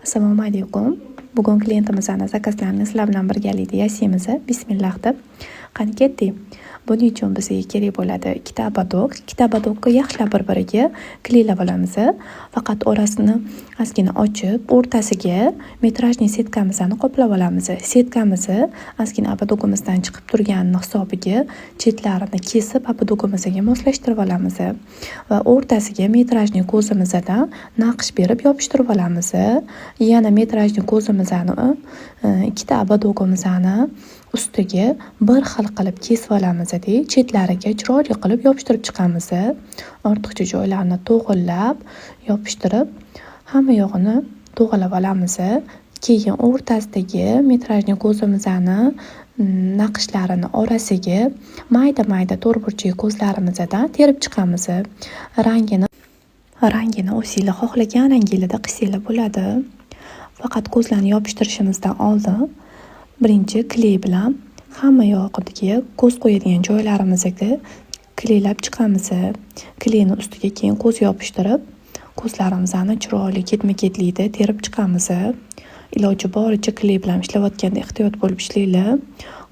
Assalomu alaykum. Bugun klientimizni заказ larini sizlar bilan birgalikda yasaymiz. Bismillah deb. Qani, ketdik. Buning uchun bizga kerak bo'ladi ikkita ободок. Ikkita ободок ni yaxshilab bir-biriga клей lab olamiz. Faqat orasini ozgina ochib, o'rtasiga метражный setkamizni qoplab olamiz. Setkamizni ozgina ободок imizdan chiqib turganini hisobiga chetlarini kesib, ободок imizga moslashtirib olamiz va o'rtasiga метражный ko'zimizdan naqsh berib yopishtirib olamiz. Yana метражный ko'zimizni ikkita ободок imizni ustiga bir xil qilib kesib olamizda, chetlariga chiroyli qilib yopishtirib chiqamiz. Ortiqcha joylarini to'g'irlab, yopishtirib, hamma yog'ini to'g'irlab olamiz. Keyin o'rtasidagi метражный ko'zimizni naqshlarini orasiga mayda-mayda to'rtburchak ko'zlarimizdan terib chiqamiz. Rangini o'zinglar xohlagan ranginglarda qilsanglar bo'ladi. Faqat ko'zlarni yopishtirishimizdan oldin birinchi клей bilan hamma yog'iga, ko'z qo'yadigan joylarimizga клей lab chiqamiz. Клей ni ustiga keyin ko'z yopishtirib, ko'zlarimizni chiroyli ketma-ketlikda terib chiqamiz. Iloji boricha клей bilan ishlayotganda ehtiyot bo'lib ishlanglar.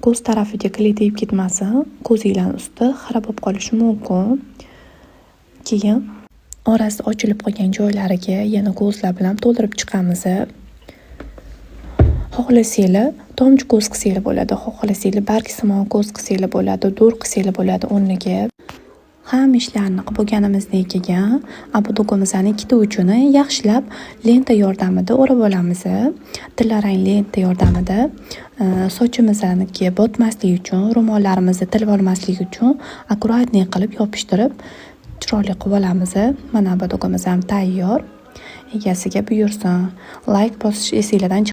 Ko'z tarafiga клей tegib ketmasin, ko'zinglarni usti xira bo'lib qolishi mumkin. Keyin orasi ochilib qolgan joylariga yana ko'zlar bilan to'ldirib chiqamiz. Xohlasanglar, tomchi ko'z qilsanglar bo'ladi, xohlasanglar, bargsimon ko'z qilsanglar bo'ladi, dur qilsanglar bo'ladi o'rniga. Hamma ishlarni qilib bo'lganimizdan keyin ободок imizni ikkita uchini yaxshilab lenta yordamida o'rab olamiz. Tillarang lenta yordamida sochimizniki botmasligi uchun, ro'mollarimizni tilib olmasligi uchun аккуратный qilib yopishtirib, chiroyli qilib olamiz. Mana, ободок imiz ham tayyor. Egasiga buyursin. Layk bosish esinglardan.